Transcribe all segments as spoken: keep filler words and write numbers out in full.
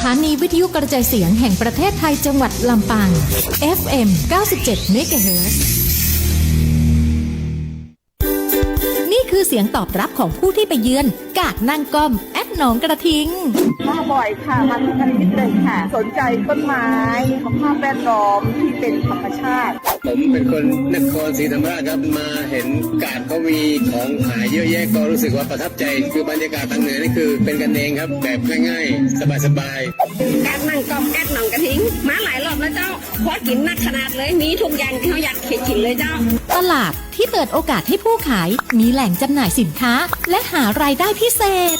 ถานีวิทยุกระจายเสียงแห่งประเทศไทยจังหวัดลำปาง เอฟเอ็ม เก้าสิบเจ็ด เมกะเฮิรตซ์ นี่คือเสียงตอบรับของผู้ที่ไปเยือน กาดนั่งก้อม แอดหนองกระทิง มาบ่อยค่ะ มาทุกอาทิตย์เลยค่ะ สนใจต้นไม้ สภาพแวดล้อมที่เป็นธรรมชาติ ผมเป็นคนนครศรีธรรมราชครับ มาเห็นกาดเขามีของขายเยอะแยะ ก็รู้สึกว่าประทับใจ คือบรรยากาศทางเหนือนี่คือเป็นกันเองครับ แบบง่ายๆ สบายๆ กาดนั่งก้อม แอดหนองกระทิง มาหลายรอบแล้วเจ้า พอกิ๋นนักขนาดเลย มีทุกอย่างตี้เฮาอยากกิ๋นเลยเจ้า ตลาดที่เปิดโอกาสให้ผู้ขายมีแหล่งจำหน่ายสินค้า และหารายได้พิเศษ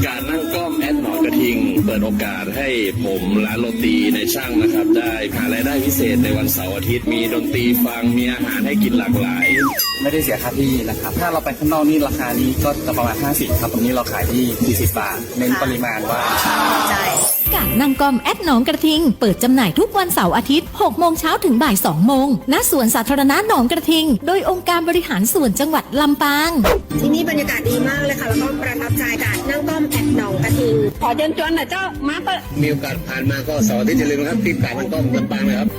กาดนั่งก้อม แอดหนองกระทิง เปิดโอกาสให้ผมร้านโรตีนายช่างนะครับ ได้หารายได้พิเศษในวันเสาร์อาทิตย์ มีดนตรีฟัง มีอาหารให้กินหลากหลาย ไม่ได้เสียค่าที่นะครับ ถ้าเราไปข้างนอกนี่ราคานี้ก็จะประมาณห้าสิบครับ ตรงนี้เราขายที่สี่สิบบาท เน้นปริมาณว่า ใช่ กาดนั่งก้อม แอดหนองกระทิง เปิดจำหน่ายทุกวันเสาร์อาทิตย์ หกโมงเช้าถึงบ่ายสองโมง ณ สวนสาธารณะหนองกระทิง โดยองค์การบริหารส่วนจังหวัดลำปาง ที่นี่บรรยากาศดีมากเลยค่ะ แล้วก็ประทับใจกาดนั่งก้อม แอดหนองกระทิง ขอเจิญจวนหน่อยเจ้า มาเต๊อะ มีโอกาสผ่านมาก็เสาร์อาทิตย์อย่าลืมนะครับ ที่กาดนั่งก้อมลำปางนะครับ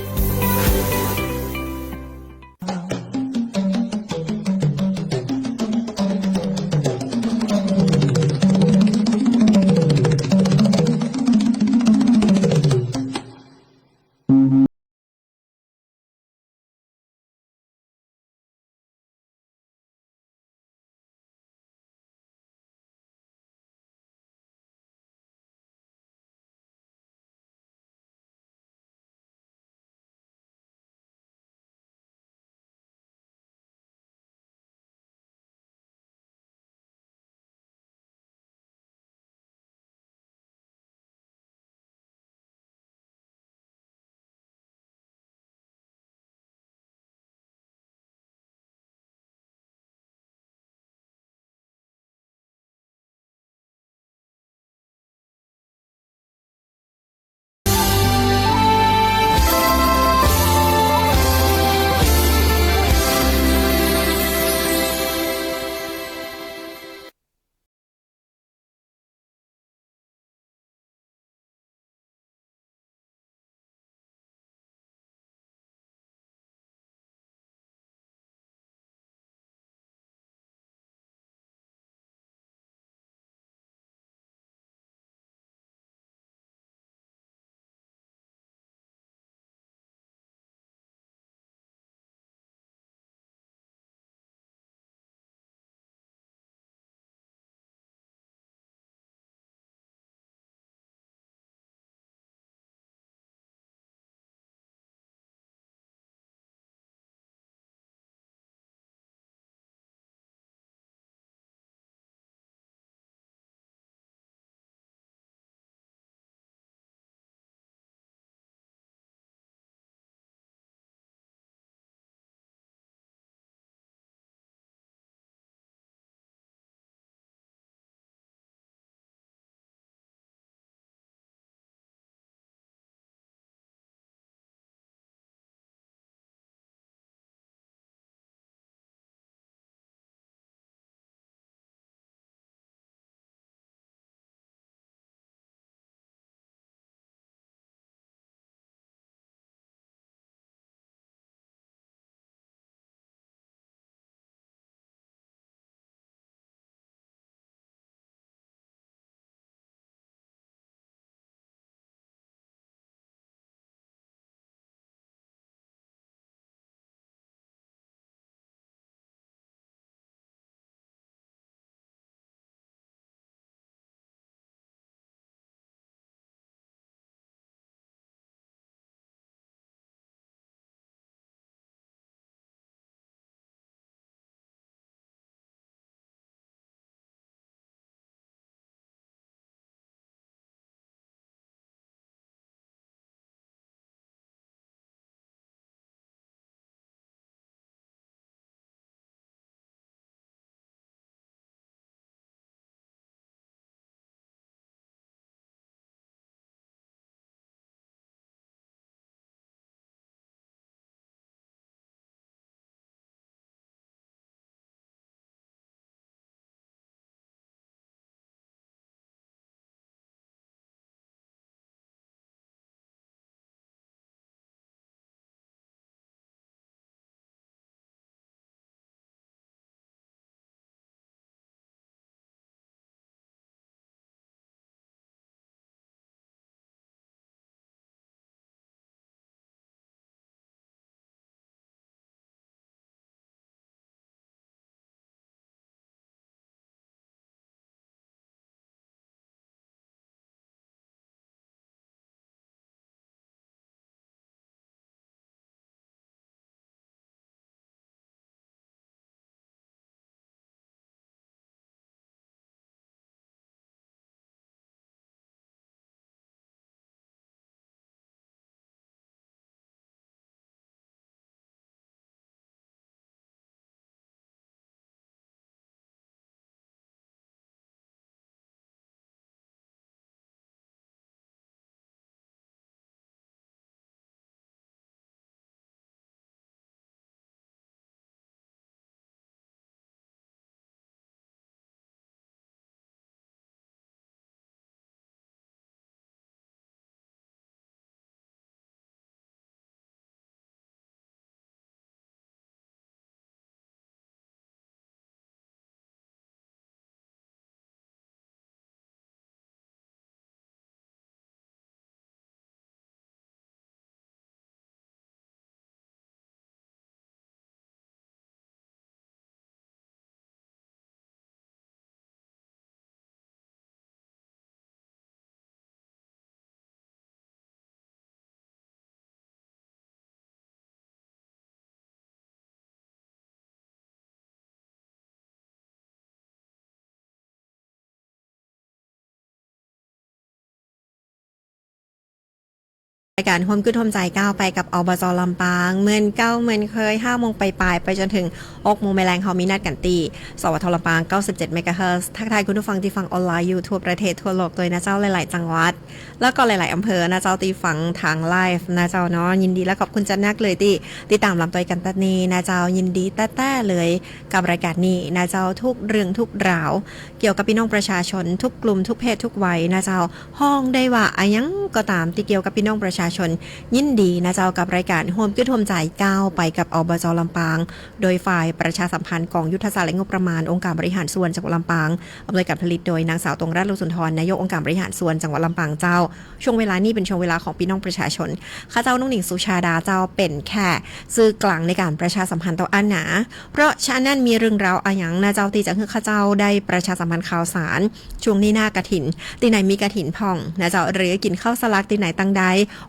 การฮ่วมกึ๊ดฮ่วมใจ๋ก้าวไปกับ อบจ.ลำปาง เหมือนเก่าเหมือนเคย ห้าโมงปลายๆ ไปจนถึงหกโมงแลง เฮามีนัดกั๋นตี้ สวท.ลำปาง เก้าสิบเจ็ดเมกะเฮิรตซ์ ทักทายคุณผู้ฟังตี้ฟังออนไลน์ ยูทูบ ประเทศทั่วโลกตวยนะเจ้า หลายๆ จังหวัด แล้วก็หลายๆ อำเภอนะเจ้า ตี้ฟังตางไลฟ์นะเจ้าเนาะ ยินดีและขอบคุณจานักเลยตี้ติดต๋ามลำตวยกั๋นตั๊ดนี้นะเจ้า ยินดีแต๊ๆ เลยกับรายก๋านนี้นะเจ้า ทุกเรื่องทุกราว เกี่ยวกับปี้น้องประชาชน ทุกกลุ่มทุกเพศทุกวัยนะเจ้า ฮ้องได้ว่าอะหยังก็ต๋ามตี้เกี่ยวกับปี้น้องประชาชน ยินดีนะเจ้า กับรายก๋านฮ่วมกึ๊ดฮ่วมใจ๋ก้าวไปกับ อบจ.ลำปาง โดยฝ่ายประชาสัมพันธ์ ก๋องยุทธศาสตร์และงบประมาณ องค์การบริหารส่วนจังหวัดลำปาง อำนวยการผลิตโดยนางสาว ตวงรัตน์ ลุงสุนทร นายกองค์การบริหารส่วนจังหวัดลำปางเจ้า ช่วงเวลานี้เป๋นช่วงเวลาของปี้น้องประชาชน ข้าเจ้า น้องหนิง สุชาดาเจ้า เป๋นแค่สื่อกลางในก๋านประชาสัมพันธ์เต้าอั้นนา เพราะฉะนั้นมีเรื่องราวอะหยังนะเจ้า ตี้จะหื้อข้าเจ้าได้ประชาสัมพันธ์ข่าวสาร ช่วงนี้หน้ากฐิน ตี้ไหนมีกฐินพ่องนะเจ้า หรือกิ๋นข้าวสลากตี้ไหนตังใด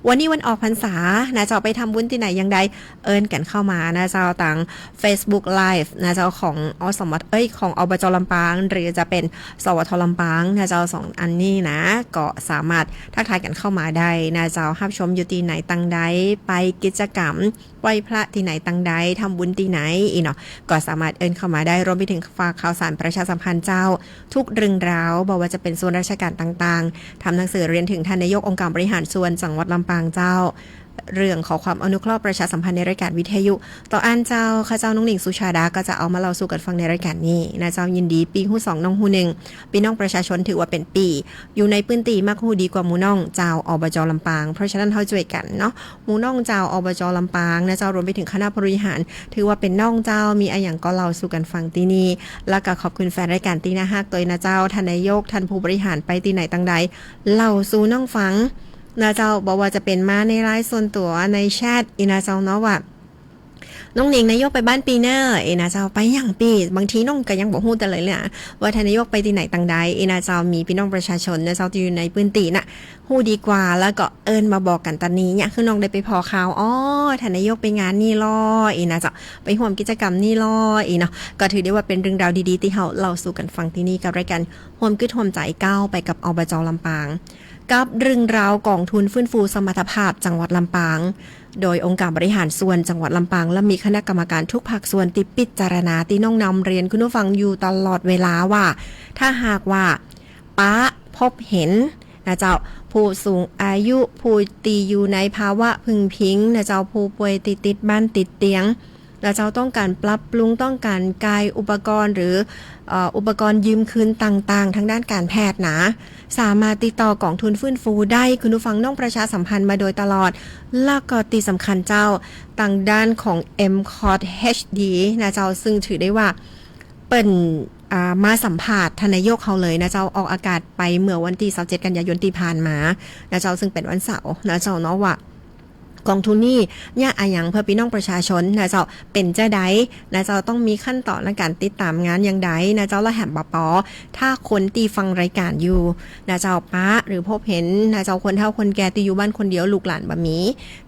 วันนี้วันออกพรรษานะเจ้า ไปทำบุญตี้ไหนอย่างใด เอิ้นกั๋นเข้ามานะเจ้า ตางเฟซบุ๊กไลฟ์นะเจ้า ของ อสม เอ้ย ของ อบจ.ลำปาง หรือจะเป๋น สวท.ลำปางนะเจ้า สองอันนี้นะ ก็สามารถทักทายกั๋นเข้ามาได้นะเจ้า ฮับชมอยู่ตี้ไหนตังใด ไปกิจกรรมไหว้พระตี้ไหนตังใด ทำบุญตี้ไหนอี้เนาะ ก็สามารถเอิ้นเข้ามาได้ รวมไปถึงฝากข่าวสารประชาสัมพันธ์เจ้า ทุกเรื่องราว บ่ว่าจะเป๋นส่วนราชก๋านต่างๆ ทำหนังสือเรียนถึงท่านนายกองค์การบริหารส่วนจังหวัดลำปางเจ้า เรื่องขอความอนุเคราะห์ประชาสัมพันธ์ในรายก๋านวิทยุเต้าอั้นเจ้า ข้าเจ้า น้องหนิง สุชาดา ก็จะเอามาเล่าสู่กั๋นฟังในรายก๋านนี้นะเจ้า ยินดีปี้ฮู้สองน้องฮู้นึ่ง ปี้น้องประชาชนถือว่าเป๋นปี้อยู่ในปื้นตี้ มักฮู้ดีกว่าหมู่น้องจาว อบจ.ลำปาง เพราะฉะนั้นเฮาจ้วยกั๋นเนาะ หมู่น้องจาว อบจ.ลำปางนะเจ้า รวมไปถึงคณะบริหาร ถือว่าเป๋นน้องเจ้า มีอะหยังก็เล่าสู่กั๋นฟังตี้นี่ แล้วก็ขอบคุณแฟนรายก๋านตี้น่าฮักตวยนะเจ้า ท่านนายก ท่านผู้บริหารไปตี้ไหนตังใด เล่าสู่น้องฟังนะเจ้า บ่ว่าจะเป๋นมาในไลน์ส่วนตั๋ว ในแชทอี้นะเจ้าเนาะ ว่า น้องหนิง นายกไปบ้านปี้เน่อ อี้นะเจ้า ไปหยังปี้ บางทีน้องก็ยังบ่ฮู้เต้าเลยนะ ว่าท่านนายกไปตี้ไหนตังใด อี้นะเจ้า มีปี้น้องประชาชนนะเจ้า ตี้อยู่ในปื้นตี้น่ะ ฮู้ดีกว่า แล้วก็เอิ้นมาบอกกั๋นตั๊ดนี้เนี่ย คือน้องได้ไปผ่อข่าว อ้อ ท่านนายกไปงานนี่ลอ อี้นะเจ้า ไปฮ่วมกิจกรรมนี่ลอ อี้เนาะ ก็ถือได้ว่าเป๋นเรื่องราวดีๆ ตี้เฮาเล่าสู่กั๋นฟังตี้นี่ กับรายก๋านฮ่วมกึ๊ดฮ่วมใจ๋ก้าวไปกับ อบจ.ลำปาง กับเรื่องราวก๋องทุนฟื้นฟูสมรรถภาพจังหวัดลำปาง โดยองค์การบริหารส่วนจังหวัดลำปาง และมีคณะกรรมการทุกภาคส่วนตี้พิจารณา ตี้น้องนำเรียนคุณผู้ฟังอยู่ตลอดเวลาว่า ถ้าหากว่าป๊าพบเห็นนะเจ้า ผู้สูงอายุ ผู้ตี้อยู่ในภาวะพึงพิงนะเจ้า ผู้ป่วยตี้ติดบ้านติดเตียงนะเจ้า ต้องก๋านปรับปรุง ต้องก๋านกายอุปกรณ์ หรือ เอ่อ อุปกรณ์ยืมคืนต่างๆ ตางด้านก๋านแพทย์นะ สามารถติดต่อก๋องทุนฟื้นฟูได้ คุณผู้ฟัง น้องประชาสัมพันธ์มาโดยตลอด แล้วก็ตี้สำคัญเจ้า ตางด้านของ เอ็มคอร์ท เอชดี นะเจ้า ซึ่งถือได้ว่าเปิ้น อ่า มาสัมภาษณ์ท่านนายกเฮาเลยนะเจ้า ออกอากาศไปเมื่อวันตี้ซาวเจ็ดกันยายนตี้ผ่านมานะเจ้า ซึ่งเป๋นวันเสาร์นะเจ้าเนาะ ว่า ก๋องทุนนี่เยียะอะหยังเปื้อปี้น้องประชาชนนะเจ้า เป๋นจาใดนะเจ้า ต้องมีขั้นตอนในก๋านติดต๋ามงานอย่างใดนะเจ้า และแหมบ่ปอ ถ้าคนตี้ฟังรายก๋านอยู่นะเจ้า ป๊าหรือพบเห็นนะเจ้า คนเฒ่าคนแก่ตี้อยู่บ้านคนเดียว ลูกหลานบ่มี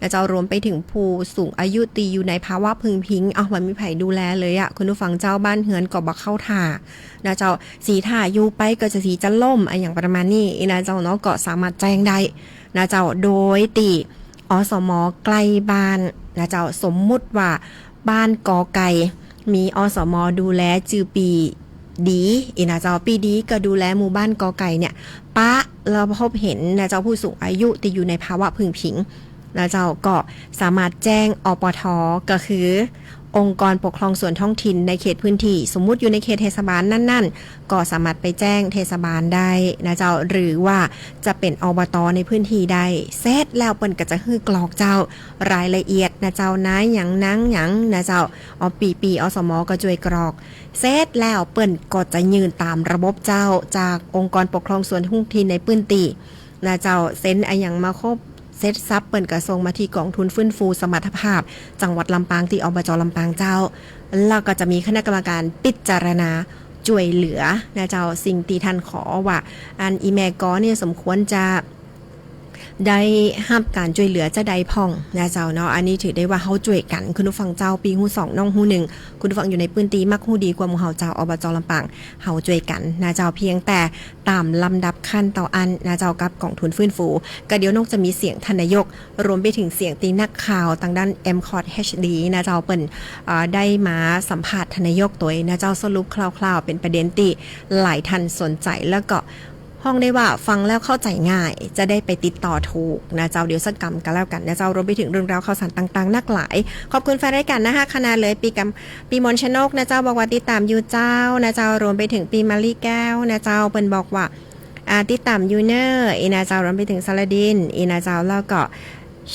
นะเจ้า รวมไปถึงผู้สูงอายุตี้อยู่ในภาวะพึงพิง เอ้า บ่มีใผดูแลเลยอะ คุณผู้ฟังเจ้า บ้านเฮือนก็บ่เข้าท่านะเจ้า สีท่าอยู่ไปก็จะสีจะล้มอะหยังประมาณนี้นะเจ้าเนาะ ก็สามารถแจ้งได้ นะเจ้า โดยตี้ อสม ใกล้บ้านนะเจ้า สมมุติว่าบ้านกอไก่ มี อสม ดูแลจื้อปี้ดี อี้นะเจ้า ปี้ดีก็ดูแลหมู่บ้านกอไก่เนี่ย ป๊า แล้วพบเห็นนะเจ้า ผู้สูงอายุตี้อยู่ในภาวะพึงพิงนะเจ้า ก็สามารถแจ้ง อปท ก็คือ องค์กรปกครองส่วนท้องถิ่นในเขตพื้นที่ สมมุติอยู่ในเขตเทศบาลนั้นๆ ก็สามารถไปแจ้งเทศบาลได้นะเจ้า หรือว่าจะเป๋น อบต ในพื้นที่ได้ เสร็จแล้วเปิ้นก็จะหื้อกรอกเจ้า รายละเอียดนะเจ้า นายหยังนางหยังนะเจ้า อ ปี้ปี้ อสม ก็จ้วยกรอก เสร็จแล้วเปิ้นก็จะยื่นต๋ามระบบเจ้า จากองค์กรปกครองส่วนท้องถิ่นในพื้นที่นะเจ้า เซ็นอะหยังมาครบ เสร็จสับเปิ้นก็ส่งมาตี้ก๋องทุนฟื้นฟูสมรรถภาพจังหวัดลำปางตี้ อบจ.ลำปางเจ้า แล้วก็จะมีคณะกรรมการพิจารณาจ้วยเหลือนะเจ้า สิ่งตี้ท่านขอว่า อันอี่แม่กอเนี่ยสมควรจะ ได้ฮับก๋านจ้วยเหลือจาใดพ่องนะเจ้าเนาะ อันนี้ถือได้ว่าเฮาจ้วยกั๋น คุณผู้ฟังเจ้า ปี้ฮู้สองน้องฮู้นึ่ง คุณผู้ฟังอยู่ในปื้นตี้มักฮู้ดีกว่าหมู่เฮาเจ้า อบจ.ลำปาง เฮาจ้วยกั๋นนะเจ้า เปียงแต่ต๋ามลำดับขั้นเต้าอั้นนะเจ้า กับก๋องทุนฟื้นฟู ก็เดี๋ยวนอกจะมีเสียงท่านนายก รวมไปเถิงเสียงตี้นักข่าวตางด้าน เอ็มคอท เอชดี นะเจ้า เปิ้น เอ่อ ได้มาสัมภาษณ์ท่านนายกตวยนะเจ้า สรุปคร่าวๆ เป๋นประเด็นตี้หลายท่านสนใจ๋ แล้วก็ฮ้องได้ว่าฟังแล้วเข้าใจ๋ง่าย จะได้ไปติดต่อถูกนะเจ้า เดี๋ยวสักกำก็แล้วกั๋นนะเจ้า รวมไปเถิงเรื่องราวข่าวสารต่างๆ นักหลาย ขอบคุณแฟนรายก๋านนะฮะ ขนาดเลย ปี้กำ ปี้มนชนกนะเจ้า บอกว่าติดต๋ามอยู่เจ้านะเจ้า รวมไปเถิงปี้มะลิแก้วนะเจ้า เปิ้นบอกว่า อ่า ติดต๋ามอยู่เน่อ อี้นะเจ้า รวมไปเถิงสารดิน อี้นะเจ้า แล้วก็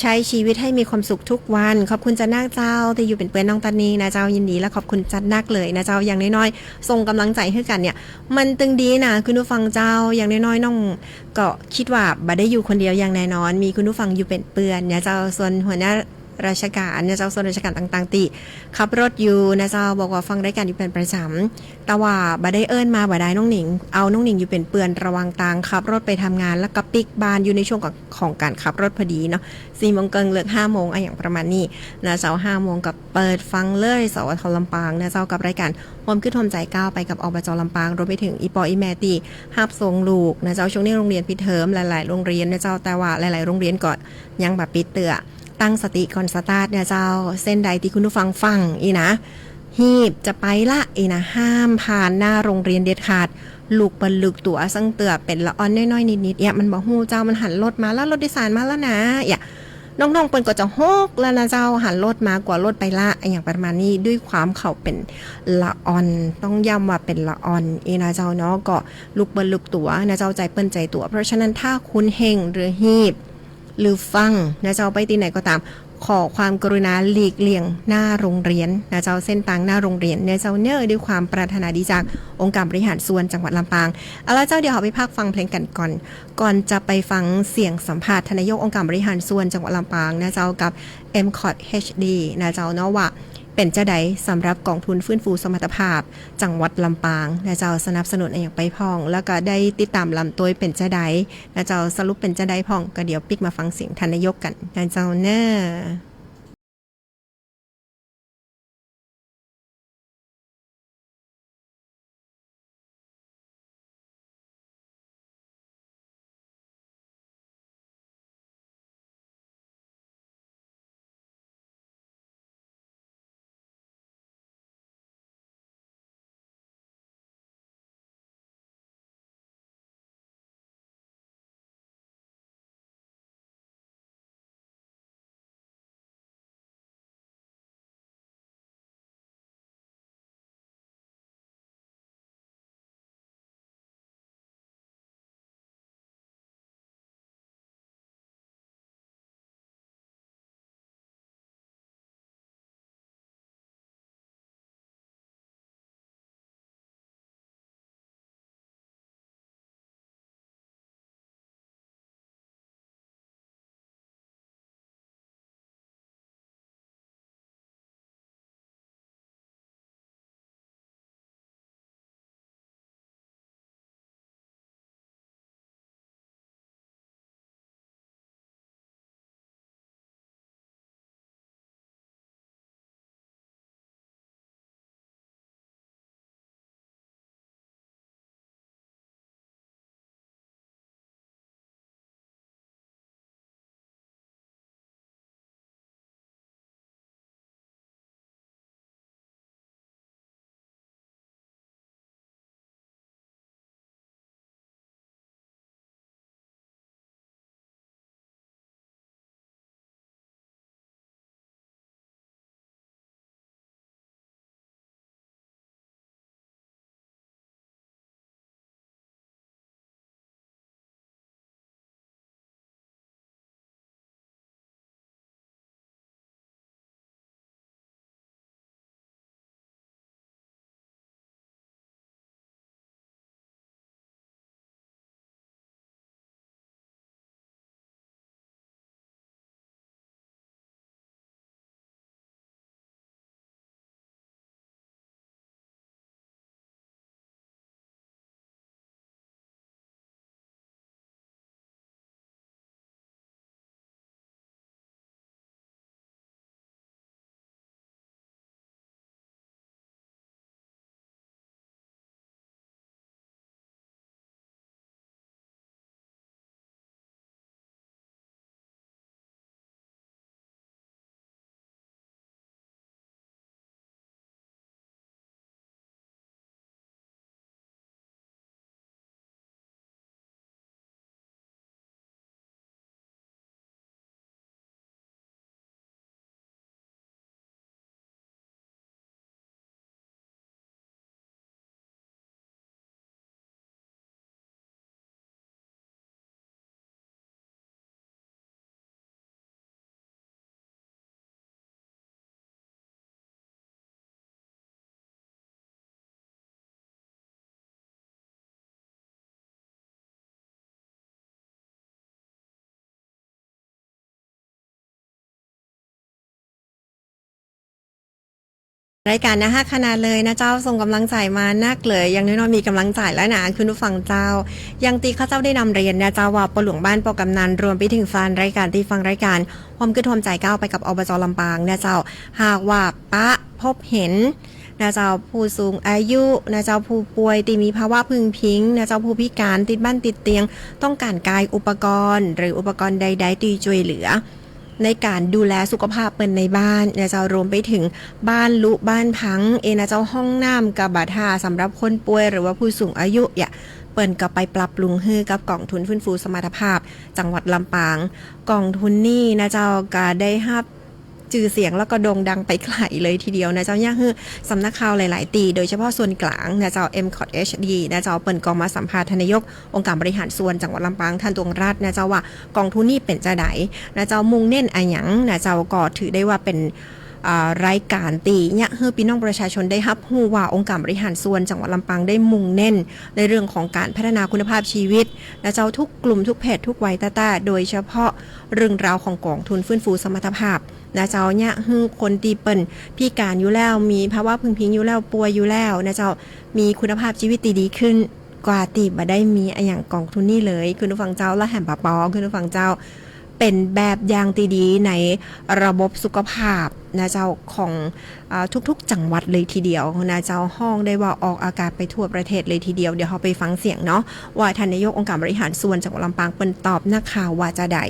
ใช้ชีวิตให้มีความสุขทุกวัน ขอบคุณจานักเจ้า ตี้อยู่เป๋นเปื้อนน้องตั๊นนี่นะเจ้า ยินดีและขอบคุณจานักเลยนะเจ้า อย่างน้อยๆ ส่งก๋ำลังใจ๋หื้อกั๋นเนี่ย มันตึงดีนะ คุณผู้ฟังเจ้า อย่างน้อยๆ น้องก็กึ๊ดว่าบ่ได้อยู่คนเดียวอย่างแน่นอน มีคุณผู้ฟังอยู่เป๋นเปื้อนนะเจ้า ส่วนหัวหน้า ราชก๋านนะเจ้า ส่วนราชก๋านต่างๆ ตี้ขับรถอยู่นะเจ้า บอกว่าฟังรายก๋านอยู่เป๋นประจ๋ำ แต่ว่าบ่ได้เอิ้นมาบ่ดายน้องหนิง เอาน้องหนิงอยู่เป๋นเปื้อนระหว่างตางขับรถไปทำงาน แล้วก็ปิ๊กบ้านอยู่ในช่วงของ ของก๋านขับรถพอดีเนาะ สี่โมงเกิ่งเลิกห้าโมง อะหยังประมาณนี้นะเจ้า ห้าโมงก็เปิดฟังเลย สวท.ลำปางนะเจ้า กับรายก๋านฮ่วมกึ๊ดฮ่วมใจ๋ก้าวไปกับ อบจ.ลำปาง รวมไปเถิงอี่ป้ออี่แม่ตี้ฮับส่งลูกนะเจ้า ช่วงนี้โรงเรียนปิดเทอมหลายๆ โรงเรียนนะเจ้า แต่ว่าหลายๆ โรงเรียนก็ยังบ่ปิดเตื้อ ตั้งสติก่อนสตาร์ทนะเจ้า เส้นใดตี้คุณผู้ฟังฟังอี้นะ ฮีบจะไปละอี้นะ ห้ามผ่านหน้าโรงเรียนเด็ดขาด ลุกบ่ลุกตั๋วสักเตื้อ เป๋นละอ่อนน้อยๆ นิดๆ เอี้ย มันบ่ฮู้เจ้า มันหันรถมาแล้ว รถโดยสารมาแล้วนะ เอี้ย น้องๆ เปิ้นก็จะหกแล้วนะเจ้า หันรถมา กั๋วรถไปละ อะหยังประมาณนี้ ด้วยความเขาเป๋นละอ่อน ต้องย้ำว่าเป๋นละอ่อนอี้นะเจ้าเนาะ ก็ลุกบ่ลุกตั๋วนะเจ้า ใจ๋เปิ้นใจ๋ตั๋ว เพราะฉะนั้นถ้าคุณเฮ่งหรือฮีบ หรือฟังนะเจ้า ไปตี้ไหนก็ต๋าม ขอความกรุณาหลีกเลี่ยงหน้าโรงเรียนนะเจ้า เส้นตางหน้าโรงเรียนนะเจ้าเน่อ ด้วยความปรารถนาดีจากองค์การบริหารส่วนจังหวัดลำปาง เอาละเจ้า เดี๋ยวเฮาไปพักฟังเพลงกั๋นก่อน ก่อนจะไปฟังเสียงสัมภาษณ์ท่านนายกองค์การบริหารส่วนจังหวัดลำปางนะเจ้า กับ เอ็มคอท เอชดี นะเจ้าเนาะ ว่าเป๋นจาใดสำหรับก๋องทุนฟื้นฟูสมรรถภาพจังหวัดลำปางนะเจ้า สนับสนุนอะหยังไปพ่อง แล้วก็ได้ติดต๋ามลำตวยเป๋นจาใด นะเจ้า สรุปเป๋นจาใดพ่อง ก็เดี๋ยวปิ๊กมาฟังเสียงท่านนายกกั๋นนะเจ้าเน่อ รายก๋านน่าฮักขนาดเลยนะเจ้า ส่งก๋ำลังใจ๋มานักเลย อย่างน้อยๆ มีก๋ำลังใจ๋แล้วนะ คุณผู้ฟังเจ้า อย่างตี้ข้าเจ้าได้นำเรียนนะเจ้า ว่าป้อหลวงบ้าน ป้อกำนัน รวมไปเถิงแฟนรายก๋านตี้ฟังรายก๋าน ฮ่วมกึ๊ดฮ่วมใจ๋ก้าวไปกับ อบจ ลำปางนะเจ้า หากว่าปะพบหันนะเจ้า ผู้สูงอายุนะเจ้า ผู้ป่วยตี้มีภาวะพึงพิงนะเจ้า ผู้พิก๋านติดบ้านติดเตียง ต้องก๋านกายอุปกรณ์ หรืออุปกรณ์ใดๆ ตี้จ้วยเหลือ ในก๋านดูแลสุขภาพเปิ้นในบ้านนะเจ้า รวมไปเถิงบ้านลุบ้านพังเองนะเจ้า ห้องน้ำก็บ่าถ่า สำหรับคนป่วยหรือว่าผู้สูงอายุเนี่ย เปิ้นก็ไปปรับปรุงหื้อกับก๋องทุนฟื้นฟูสมรรถภาพจังหวัดลำปาง ก๋องทุนนี้นะเจ้า ก็ได้ฮับจื้อเสียงแล้วก็โด่งดังไปไก๋เลยทีเดียวนะเจ้า เยียะหื้อสำนักข่าวหลายๆ ตี้ โดยเฉพาะส่วนก๋างนะเจ้า เอ็มคอท เอชดี นะเจ้า เปิ้นก็มาสัมภาษณ์ท่านนายก องค์การบริหารส่วนจังหวัดลำปาง ท่านดวงรัตน์นะเจ้า ว่าก๋องทุนนี้เป๋นจาใดนะเจ้า มุ่งเน้นอะหยังนะเจ้า ก็ถือได้ว่าเป๋น อ่า รายก๋านตี้เยียะหื้อปี้น้องประชาชนได้ฮับฮู้ว่าองค์การบริหารส่วนจังหวัดลำปางได้มุ่งเน้นในเรื่องของก๋านพัฒนาคุณภาพชีวิตนะเจ้า ทุกกลุ่มทุกเพศทุกวัยแต๊ๆ โดยเฉพาะเรื่องราวของก๋องทุนฟื้นฟูสมรรถภาพนะเจ้า เยียะหื้อคนตี้เปิ้นพิก๋านอยู่แล้ว มีภาวะพึงพิงอยู่แล้ว ป่วยอยู่แล้วนะเจ้า มีคุณภาพชีวิตตี้ดีขึ้น กว่าตี้บ่ได้มีอะหยังก๋องทุนนี้เลย คุณผู้ฟังเจ้า และแหมปะปอ คุณผู้ฟังเจ้า เป๋นแบบอย่างตี้ดีในระบบสุขภาพนะเจ้า ของ อ่า ทุกๆ จังหวัดเลยทีเดียวนะเจ้า ฮ้องได้ว่าออกอากาศไปทั่วประเทศเลยทีเดียว เดี๋ยวเฮาไปฟังเสียงเนาะ ว่าท่านนายกองค์การบริหารส่วนจังหวัดลำปางเปิ้นตอบนักข่าวว่าจาใด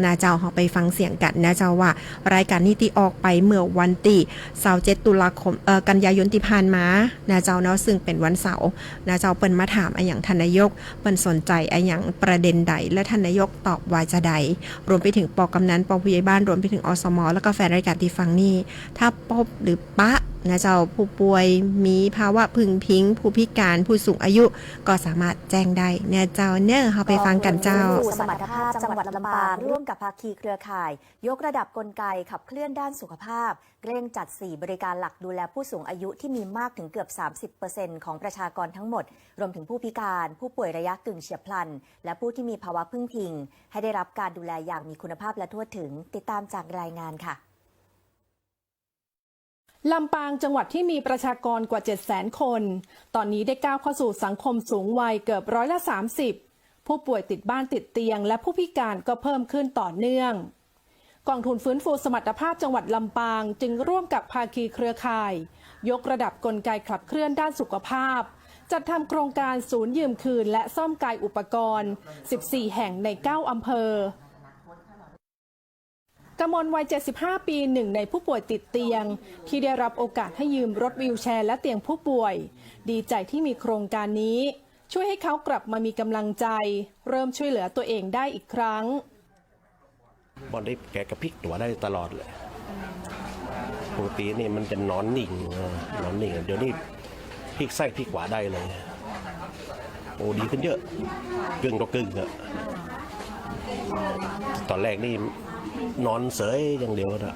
นะเจ้า เฮาไปฟังเสียงกั๋นนะเจ้า ว่ารายก๋านนี้ตี้ออกไปเมื่อวันตี้ซาวเจ็ด ตุลาคม เอ่อ กันยายนตี้ผ่านมานะเจ้าเนาะ ซึ่งเป๋นวันเสาร์นะเจ้า เปิ้นมาถามอะหยังท่านนายก เปิ้นสนใจ๋อะหยังประเด็นใด และท่านนายกตอบว่าจาใด รวมไปเถิงป้อกำนัน ป้อผู้ใหญ่บ้าน รวมไปเถิง อสม แล้วก็แฟนรายก๋านตี้ฟังนี่ ถ้าปบหรือปะนะเจ้า ผู้ป่วย มีภาวะพึงพิง ผู้พิก๋าน ผู้สูงอายุ ก็สามารถแจ้งได้นะเจ้าเนาะ เฮาไปฟังกั๋นเจ้า กองทุนฟื้นฟูสมรรถภาพจังหวัดลำปาง ร่วมกับภาคีเครือข่าย ยกระดับกลไกขับเคลื่อนด้านสุขภาพ เร่งจัดสี่บริการหลักดูแลผู้สูงอายุที่มีมากถึงเกือบสามสิบเปอร์เซ็นต์ของประชากรทั้งหมด รวมถึงผู้พิการ ผู้ป่วยระยะกึ่งเฉียบพลัน และผู้ที่มีภาวะพึงพิง ให้ได้รับการดูแลอย่างมีคุณภาพและทั่วถึง ติดตามจากรายงานค่ะ ลำปางจังหวัดที่มีประชากรกว่าเจ็ดแสนคน ตอนนี้ได้ก้าวเข้าสู่สังคมสูงวัยเกือบร้อยละสามสิบ ผู้ป่วยติดบ้านติดเตียง และผู้พิการก็เพิ่มขึ้นต่อเนื่อง กองทุนฟื้นฟูสมรรถภาพจังหวัดลำปางจึงร่วมกับภาคีเครือข่าย ยกระดับกลไกขับเคลื่อนด้านสุขภาพ จัดทำโครงการศูนย์ยืมคืนและซ่อมกายอุปกรณ์ สิบสี่แห่งในเก้าอำเภอ กมลวัยเจ็ดสิบห้าปี หนึ่งในผู้ป่วยติดเตียง ที่ได้รับโอกาสให้ยืมรถวีลแชร์และเตียงผู้ป่วย ดีใจที่มีโครงการนี้ ช่วยให้เขากลับมามีกำลังใจ เริ่มช่วยเหลือตัวเองได้อีกครั้ง บ่ได้ แกก็พลิกตั๋วได้ตลอดเลย ปกตินี่มันจะนอนนิ่ง เออ นอนนิ่ง เดี๋ยวนี้พลิกซ้ายพลิกขวาได้เลย โอ้ ดีขึ้นเยอะ กึ่งต่อกึ่งอะ ตอนแรกนี่นอนเสยอย่างเดียวนะ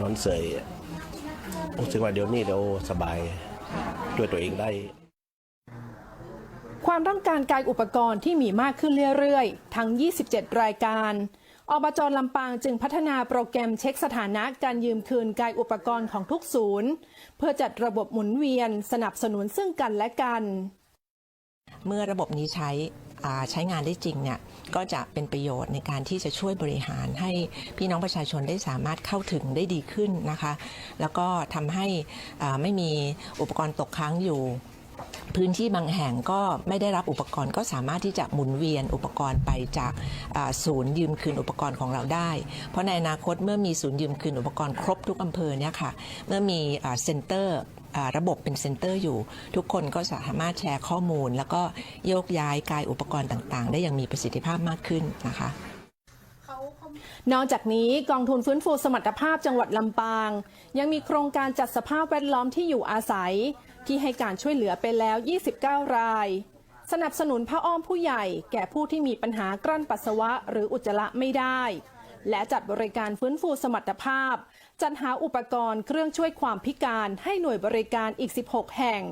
นอนเสยอะ รู้สึกว่าเดี๋ยวนี้เดี๋ยวสบาย ช่วยตัวเองได้ ความต้องการกายอุปกรณ์ที่มีมากขึ้นเรื่อยๆ ทั้ง ยี่สิบเจ็ด รายการ อบจ ลำปางจึงพัฒนาโปรแกรมเช็คสถานะการยืมคืนกายอุปกรณ์ของทุกศูนย์ เพื่อจัดระบบหมุนเวียนสนับสนุนซึ่งกันและกัน เมื่อระบบนี้ใช้ อ่า ใช้งานได้จริงเนี่ย ก็จะเป็นประโยชน์ในการที่จะช่วยบริหารให้พี่น้องประชาชนได้สามารถเข้าถึงได้ดีขึ้นนะคะ แล้วก็ทำให้ อ่า ไม่มีอุปกรณ์ตกค้างอยู่ พื้นที่บางแห่งก็ไม่ได้รับอุปกรณ์ ก็สามารถที่จะหมุนเวียนอุปกรณ์ไปจาก อ่า ศูนย์ยืมคืนอุปกรณ์ของเราได้ เพราะในอนาคตเมื่อมีศูนย์ยืมคืนอุปกรณ์ครบทุกอำเภอเนี่ยค่ะ เมื่อมี อ่า เซ็นเตอร์ อ่า ระบบเป็นเซ็นเตอร์อยู่ ทุกคนก็สามารถแชร์ข้อมูล แล้วก็โยกย้ายกายอุปกรณ์ต่างๆ ได้อย่างมีประสิทธิภาพมากขึ้นนะคะ นอกจากนี้กองทุนฟื้นฟูสมรรถภาพจังหวัดลำปาง ยังมีโครงการจัดสภาพแวดล้อมที่อยู่อาศัย ที่ให้การช่วยเหลือไปแล้ว ยี่สิบเก้า ราย สนับสนุนผ้าอ้อมผู้ใหญ่แก่ผู้ที่มีปัญหากลั้นปัสสาวะหรืออุจจาระไม่ได้ และจัดบริการฟื้นฟูสมรรถภาพ จัดหาอุปกรณ์เครื่องช่วยความพิการให้หน่วยบริการอีก สิบหก แห่ง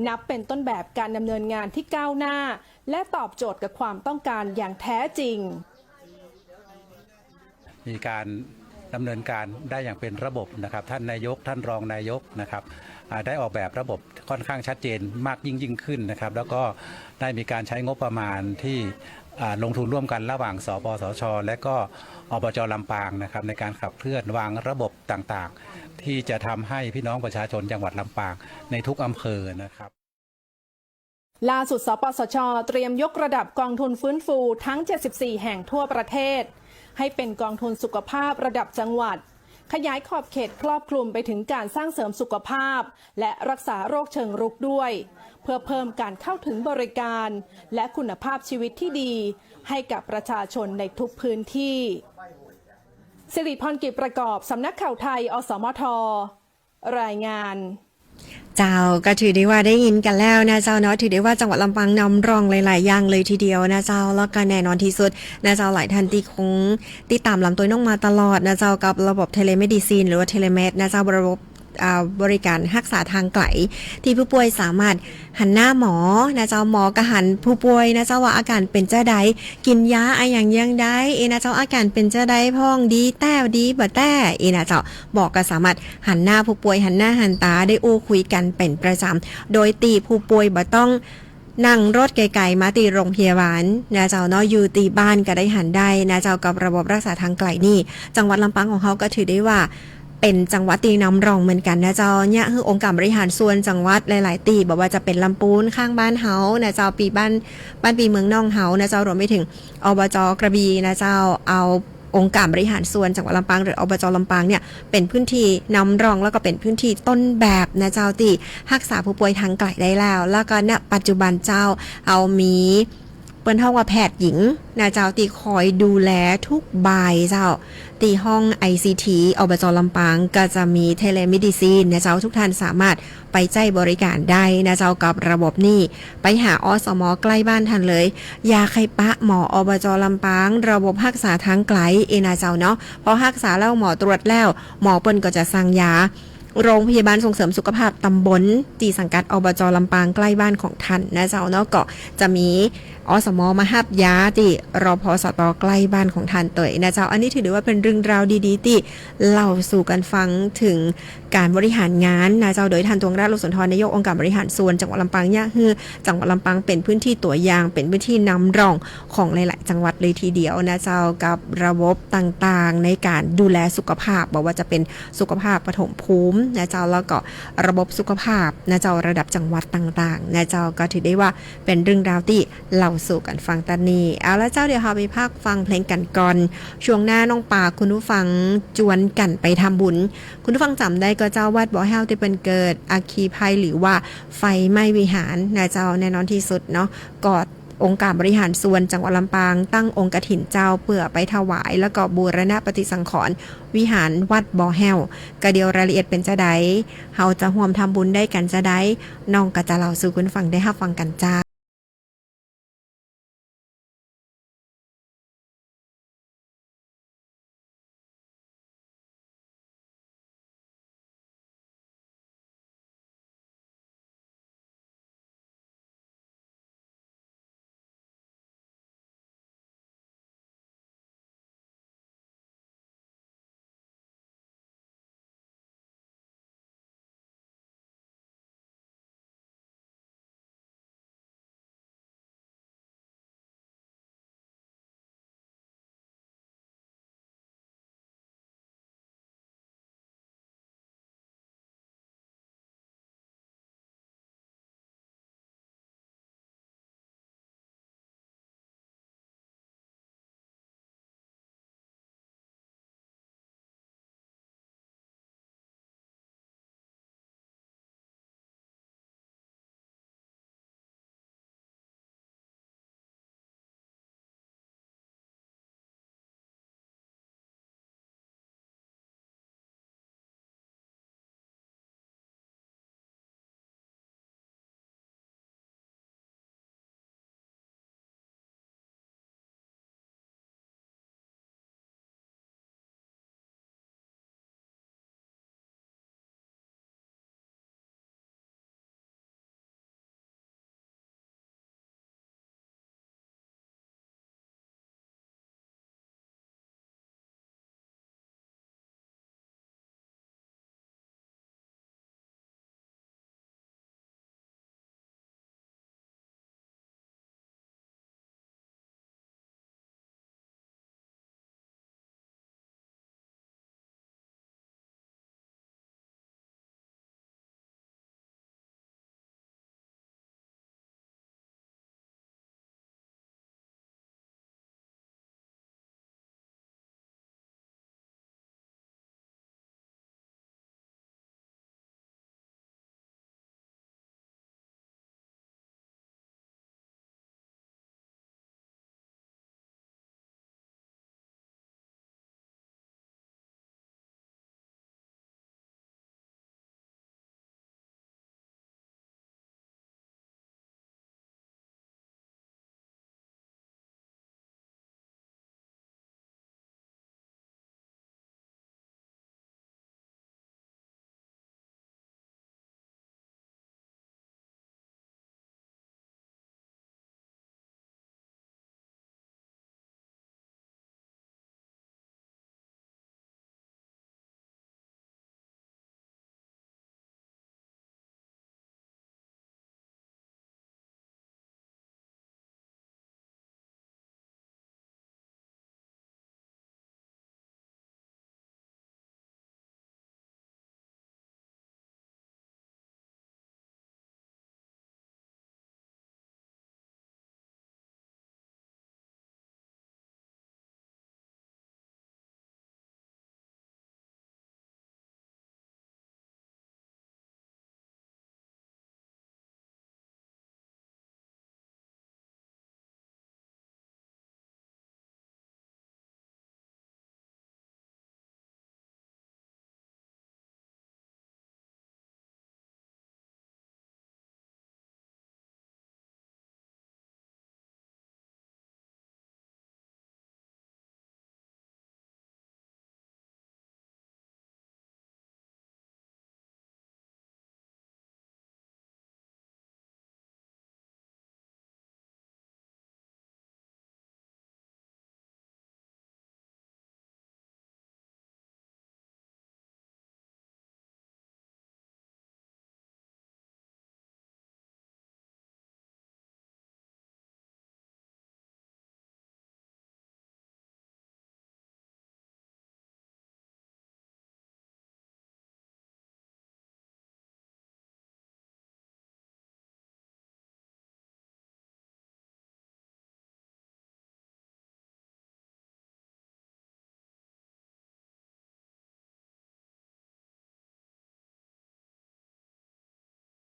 นับเป็นต้นแบบการดำเนินงานที่ก้าวหน้า และตอบโจทย์กับความต้องการอย่างแท้จริง มีการ ดำเนินการได้อย่างเป็นระบบนะครับ ท่านนายก ท่านรองนายกนะครับ อ่า ได้ออกแบบระบบค่อนข้างชัดเจนมากยิ่งๆ ขึ้นนะครับ แล้วก็ได้มีการใช้งบประมาณที่ อ่า ลงทุนร่วมกันระหว่าง สปสช และก็ อบจ ลำปางนะครับ ในการขับเคลื่อนวางระบบต่างๆ ที่จะทำให้พี่น้องประชาชนจังหวัดลำปางในทุกอำเภอนะครับ ล่าสุด สปสช เตรียมยกระดับกองทุนฟื้นฟูทั้ง เจ็ดสิบสี่ แห่งทั่วประเทศ ให้เป็นกองทุนสุขภาพระดับจังหวัด ขยายขอบเขตครอบคลุมไปถึงการสร้างเสริมสุขภาพ และรักษาโรคเชิงรุกด้วย เพื่อเพิ่มการเข้าถึงบริการ และคุณภาพชีวิตที่ดีให้กับประชาชนในทุกพื้นที่ สิริพร กิจประกอบ สำนักข่าวไทย อสมท รายงาน เจ้า ก็ถือได้ว่าได้ยินกั๋นแล้วนะเจ้าเนาะ ถือได้ว่าจังหวัดลำปางนำร่องหลายๆ อย่างเลยทีเดียวนะเจ้า แล้วก็แน่นอนที่สุดนะเจ้า หลายท่านตี้คงติดต๋ามลำตวยน้องมาตลอดนะเจ้า กับระบบ telemedicine หรือว่า telemed นะเจ้า ระบบ อ่า บริการฮักษาตางไก๋ ตี้ผู้ป่วยสามารถหันหน้าหมอนะเจ้า หมอก็หันผู้ป่วยนะเจ้า ว่าอาก๋านเป๋นจะใด กิ๋นยาอะหยังอย่างใด เอนะเจ้า อาก๋านเป๋นจะใดพ่อง ดีแต๊ ดีบ่แต๊ เอนะเจ้า หมอก็สามารถหันหน้าผู้ป่วย หันหน้าหันต๋า ได้อู้คุยกั๋นเป๋นประจ๋ำ โดยตี้ผู้ป่วยบ่ต้องนั่งรถไก๋ๆ มาตี้โรงพยาบาลนะเจ้าเนาะ อยู่ตี้บ้านก็ได้หันได้นะเจ้า กับระบบฮักษาตางไก๋นี่ จังหวัดลำปางของเฮาก็ถือได้ว่าเป๋นจังหวัดตี้นำร่องเหมือนกั๋นนะเจ้า เยียะหื้อองค์การบริหารส่วนจังหวัดหลายๆ ตี้ บ่ว่าจะเป๋นลำปูนข้างบ้านเฮานะเจ้า ปี้บ้าน บ้านปี้เมืองน้องเฮานะเจ้า รวมไปเถิง อบจ กระบี่นะเจ้า เอาองค์การบริหารส่วนจังหวัดลำปาง หรือ อบจ ลำปางเนี่ย เป๋นพื้นตี้นำร่อง แล้วก็เป๋นพื้นตี้ต้นแบบนะเจ้า ตี้ฮักษาผู้ป่วยตางไก๋ได้แล้ว แล้วก็ ณ ปัจจุบันเจ้า เฮามี เปิ้นฮ้องว่าแพทย์หญิงนะเจ้า ตี้คอยดูแลทุกบ่ายเจ้า ตี้ห้อง ไอซีที อบจ ลำปาง ก็จะมี telemedicine นะเจ้า ทุกท่านสามารถไปใจ๊บริการได้นะเจ้า กับระบบนี่ ไปหา อสม ใก้บ้านท่านเลย อย่าใค่ปะหมอ อบจ ลำปาง ระบบฮักษาตางไก๋ เอนะเจ้าเนาะ พอฮักษาแล้ว หมอตรวจแล้ว หมอเปิ้นก็จะสั่งยา โรงพยาบาลส่งเสริมสุขภาพตำบล ตี้สังกัด อบจ ลำปาง ใก้บ้านของท่านนะเจ้าเนาะ ก็จะมี อสม มาฮับยาตี้ รพสต ใก้บ้านของท่านเตยนะเจ้า อันนี้ถือได้ว่าเป๋นเรื่องราวดีๆ ตี้เล่าสู่กั๋นฟังเถิงก๋านบริหารงานนะเจ้า โดยท่าน ตวงราช โลสุนทร นายกองค์การบริหารส่วนจังหวัดลำปาง เยียะหื้อจังหวัดลำปางเป๋นพื้นตี้ตั๋วอย่าง เป๋นพื้นตี้นำร่องของหลายๆ จังหวัดเลยทีเดียวนะเจ้า กับระบบต่างๆ ในก๋านดูแลสุขภาพ บ่ว่าจะเป๋นสุขภาพปฐมภูมินะเจ้า แล้วก็ระบบสุขภาพนะเจ้า ระดับจังหวัดต่างๆ นะเจ้า ก็ถือได้ว่า เป๋นเรื่องราวตี้เล่าสู่กั๋นฟังตอนนี้ เอาละเจ้า เดี๋ยวเฮาไปพักฟังเพลงกั๋นก่อน ช่วงหน้าน้องป๋าคุณผู้ฟังจวนกั๋นไปทำบุญ คุณผู้ฟังจ๋ำได้ก่อเจ้า วัดบ่อแห้วตี้เปิ้นเกิดอัคคีภัยหรือว่าไฟไหม้วิหารนะเจ้า แน่นอนที่สุดเนาะ ก็องค์การบริหารส่วนจังหวัดลำปางตั้งองค์กฐินเจ้าเปื้อไปถวาย แล้วก็บูรณะปฏิสังขรณ์วิหารวัดบ่อแห้ว ก็เดี๋ยวรายละเอียดเป๋นจะใด เฮาจะฮ่วมทำบุญได้กั๋นจะใด น้องก็จะเล่าสู่คุณฟังได้ฮับฟังกั๋นเจ้า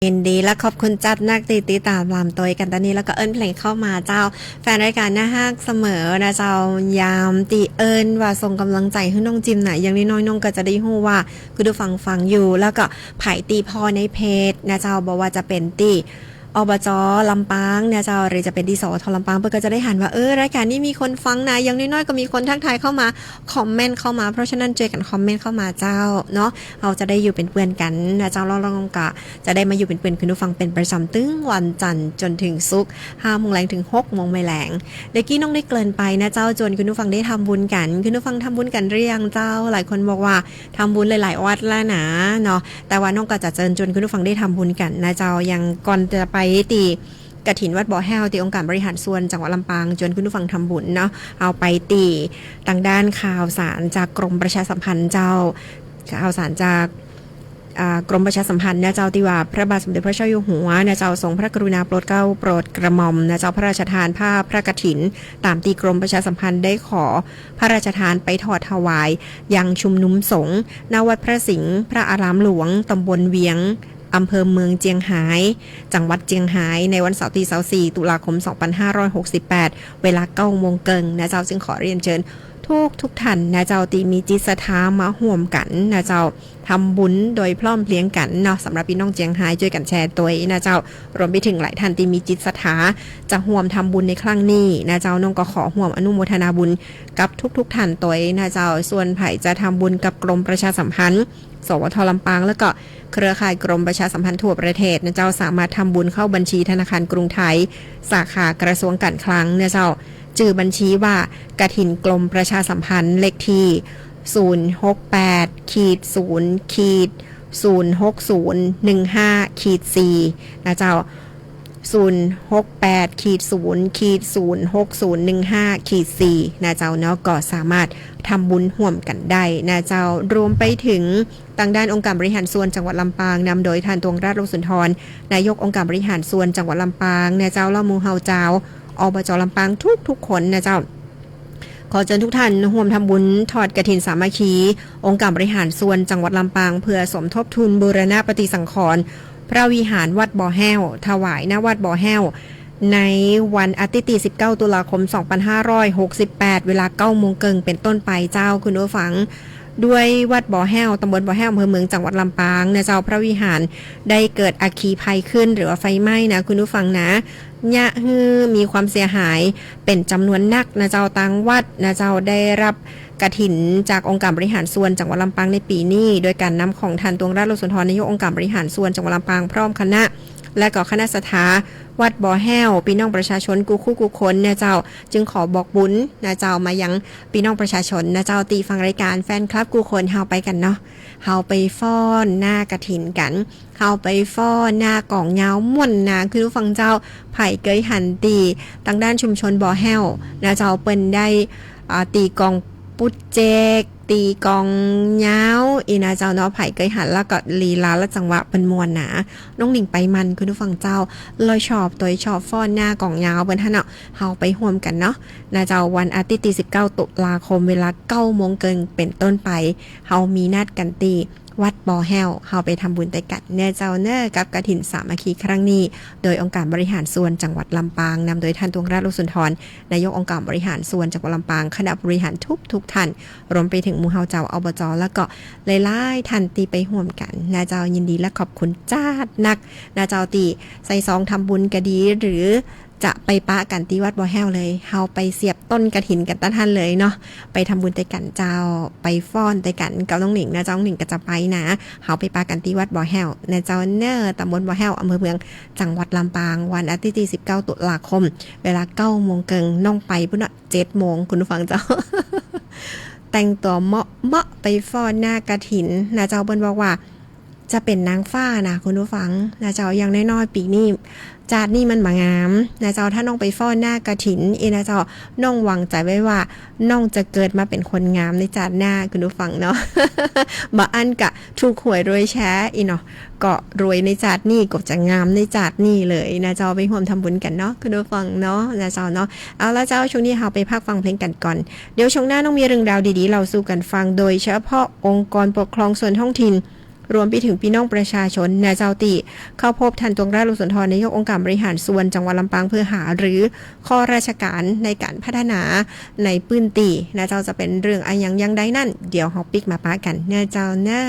ยินดีและขอบคุณจ๊าดนักตี้ติดต๋ามตวยกั๋นตอนนี้ แล้วก็เอิ้นเพลงเข้ามาเจ้า แฟนรายก๋านน่าฮักเสมอนะเจ้า ยามตี้เอิ้นว่าส่งก๋ำลังใจ๋หื้อน้องจิมน่ะ อย่างน้อยๆ น้องก็จะได้ฮู้ว่าคุณผู้ฟังฟังอยู่ แล้วก็ใผตี้ผ่อในเพจนะเจ้า บ่ว่าจะเป๋นตี้ อบจ.ลำปางนะเจ้า หรือจะเป๋นตี้ สวท.ลำปาง เปิ้นก็จะได้หันว่า เออ รายก๋านนี้มีคนฟังนะ อย่างน้อยๆ ก็มีคนทักทายเข้ามา คอมเมนต์เข้ามา เพราะฉะนั้นจ้วยกั๋นคอมเมนต์เข้ามาเจ้าเนาะ เฮาจะได้อยู่เป๋นเปื้อนกั๋นนะเจ้า แล้วน้องก็จะได้มาอยู่เป๋นเปื้อนคุณผู้ฟังเป๋นประจ๋ำ ตึงวันจันทร์จ๋นถึงศุกร์ ห้าโมงแลงถึงหกโมงบ่ายแลง เมื่อกี้น้องได้เกริ่นไปนะเจ้า จวนคุณผู้ฟังได้ทำบุญกั๋น คุณผู้ฟังทำบุญกั๋นหรือยังเจ้า หลายคนบอกว่าทำบุญหลายๆ วัดแล้วนะเนาะ แต่ว่าน้องก็จะเจิญจวนคุณผู้ฟังได้ทำบุญกั๋นนะเจ้า อย่างก่อนจะไปตี้ กฐินวัดบ่อแห้วตี้องค์การบริหารส่วนจังหวัดลำปาง จวนคุณผู้ฟังทำบุญเนาะ เอาไปตี้ตางด้านข่าวสารจากกรมประชาสัมพันธ์เจ้า ข่าวสารจาก อ่า กรมประชาสัมพันธ์นะเจ้า ตี้ว่าพระบาทสมเด็จพระเจ้าอยู่หัวนะเจ้า ทรงพระกรุณาโปรดเกล้าโปรดกระหม่อมนะเจ้า พระราชทานผ้าพระกฐิน ต๋ามตี้กรมประชาสัมพันธ์ได้ขอพระราชทานไปถอดถวายยังชุมนุมสงฆ์ ณ วัดพระสิงห์ พระอารามหลวง ตำบลเวียง อำเภอเมืองเจียงฮาย จังหวัดเจียงฮาย ในวันเสาร์ตี้ ซาวสี่ ตุลาคม สองพันห้าร้อยหกสิบแปด เวลาเก้าโมงเกิ่งนะเจ้า ซึ่งขอเรียนเจิญทุกๆ ท่านนะเจ้า ตี้มีจิตศรัทธามาฮ่วมกั๋นนะเจ้า ทำบุญโดยพร้อมเพรียงกั๋นเนาะ สำหรับปี้น้องเจียงฮาย จ้วยกั๋นแชร์ตวยนะเจ้า รวมไปถึงหลายท่านตี้มีจิตศรัทธาจะฮ่วมทำบุญในครั้งนี้นะเจ้า น้องก็ขอฮ่วมอนุโมทนาบุญกับทุกๆ ท่านตวยนะเจ้า ส่วนใผจะทำบุญกับกรมประชาสัมพันธ์ สวท.ลำปาง แล้วก็เครือข่ายกรมประชาสัมพันธ์ทั่วประเทศนะเจ้า สามารถทำบุญเข้าบัญชีธนาคารกรุงไทย สาขากระทรวงการคลังนะเจ้า จื้อบัญชีว่ากฐินกรมประชาสัมพันธ์ เลขตี้ ศูนย์หกแปด ขีด ศูนย์ ขีด ศูนย์หกศูนย์ หนึ่งห้า ขีด สี่ นะเจ้า ศูนย์หกแปด ขีด ศูนย์ ขีด ศูนย์หกศูนย์ หนึ่งห้า ขีด สี่ นะเจ้าเนาะ ก็สามารถทำบุญฮ่วมกั๋นได้นะเจ้า รวมไปถึงตางด้านองค์การบริหารส่วนจังหวัดลำปาง นำโดยท่าน ตวงราช โลสุนทร นายกองค์การบริหารส่วนจังหวัดลำปางนะเจ้า แล้วหมู่เฮาจาว อบจ.ลำปางทุกๆ คนนะเจ้า ขอเจิญทุกท่านฮ่วมทำบุญทอดกฐินสามัคคี องค์การบริหารส่วนจังหวัดลำปาง เพื่อสมทบทุนบูรณะปฏิสังขรณ์พระวิหารวัดบ่อแห้ว ถวาย ณ วัดบ่อแห้ว ในวันอาทิตย์ตี้ สิบเก้า ตุลาคม สองพันห้าร้อยหกสิบแปด เวลา เก้าโมงเกิ่งเป๋นต้นไปเจ้า คุณผู้ฟัง ด้วยวัดบ่อแห้ว ตำบลบ่อแห้ว อำเภอเมือง จังหวัดลำปางนะเจ้า พระวิหารได้เกิดอัคคีภัยขึ้น หรือว่าไฟไหม้นะ คุณผู้ฟังนะ เยียะหื้อมีความเสียหายเป๋นจ๋ำนวนนักนะเจ้า ตางวัดนะเจ้า ได้ฮับกฐินจากองค์การบริหารส่วนจังหวัดลำปางในปี๋นี้ โดยก๋านนำของท่าน ตวงราช โลสุนทร นายกองค์การบริหารส่วนจังหวัดลำปาง พร้อมคณะ และก็คณะศรัทธาวัดบ่อแห้ว ปี้น้องประชาชนกู้คู่กู้คนนะเจ้า จึงขอบอกบุญนะเจ้า มายังปี้น้องประชาชนนะเจ้า ตี้ฟังรายก๋าน แฟนคลับกู้คน เฮาไปกั๋นเนาะ เฮาไปฟ้อนหน้ากฐินกั๋น เฮาไปฟ้อนหน้ากลองยาวม่วนนา คุณผู้ฟังเจ้า ใผเกยหันตี้ตางด้านชุมชนบ่อแห้วนะเจ้า เปิ้นได้ อ่า ตี๋กลองปุ๊ดเจ๊ก ตี๋กลองยาว อี้นะเจ้าเนาะ ใผเกยหันแล้วก็ลีลาและจังหวะเปิ้นม่วนนา น้องหนิงไปมั่น คุณผู้ฟังเจ้า เลยชอบตวยชอบฟ้อนหน้ากลองยาวเปิ้นหั้นเนาะ เฮาไปฮ่วมกั๋นเนาะนะเจ้า วันอาทิตย์ตี้ สิบเก้า ตุลาคม เวลา เก้าโมงเกิ่งเป๋นต้นไป เฮามีนัดกั๋นตี้ วัดบ่อแห้ว เฮาไปทำบุญตวยกั๋นเน่อเจ้าเน่อ กับกฐินสามัคคีครั้งนี้ โดยองค์การบริหารส่วนจังหวัดลำปาง นำโดยท่าน ตวงราช โลสุนทร นายกองค์การบริหารส่วนจังหวัดลำปาง คณะบริหารทุกๆ ท่าน รวมไปถึงหมู่เฮาจาว อบจ. แล้วก็หลายๆ ท่านตี้ไปฮ่วมกั๋นนะเจ้า ยินดีและขอบคุณจ๊าดนักนะเจ้า ตี้ใส่ซองทำบุญก็ดี หรือ จะไปปะกั๋นตี้วัดบ่อแห้วเลย เฮาไปเสียบต้นกฐินกั๋นตั๊ดหั้นเลยเนาะ ไปทำบุญตวยกั๋นเจ้า ไปฟ้อนตวยกั๋นกับน้องหนิงนะเจ้า น้องหนิงก็จะไปนะ เฮาไปปะกั๋นตี้วัดบ่อแห้วนะเจ้าเน่อ ตำบลบ่อแห้ว อำเภอเมือง จังหวัดลำปาง วันอาทิตย์ตี้ สิบเก้า ตุลาคม เวลา เก้าโมงเกิ่ง น้องไปปู้นเนาะ เจ็ดโมง คุณผู้ฟังเจ้า แต่งตั๋วเหมาะๆ ไปฟ้อนหน้ากฐินนะเจ้า เปิ้นบอกว่า จะเป๋นนางฟ้านะ คุณผู้ฟังนะเจ้า อย่างน้อยๆ ปี๋นี้ จาตินี้มันบ่งามนะเจ้า ถ้าน้องไปฟ้อนหน้ากฐิน อี้นะเจ้า น้องหวังใจ๋ไว้ว่า น้องจะเกิดมาเป๋นคนงามในจาติหน้า คุณผู้ฟังเนาะ บ่อั้นก็ถูกหวยรวยแชร์ อี้เนาะ ก็รวยในจาตินี้ ก็จะงามในจาตินี้เลยนะเจ้า ไปฮ่วมทำบุญกั๋นเนาะ คุณผู้ฟังเนาะ นะเจ้าเนาะ เอาละเจ้า ช่วงนี้เฮาไปพักฟังเพลงกั๋นก่อน เดี๋ยวช่วงหน้าน้องมีเรื่องราวดีๆ เล่าสู่กั๋นฟัง โดยเฉพาะองค์กรปกครองส่วนท้องถิ่น รวมไปถึงปี้น้องประชาชนนะเจ้า ตี้เข้าพบท่าน ตวงรัตน์ โลสุนทร นายกองค์การบริหารส่วนจังหวัดลำปาง เพื่อหารือข้อราชก๋านในก๋านพัฒนาในปื้นตี้นะเจ้า จะเป๋นเรื่องอะหยังอย่างใดนั้น เดี๋ยวเฮาปิ๊กมาปะกั๋นนะเจ้านะ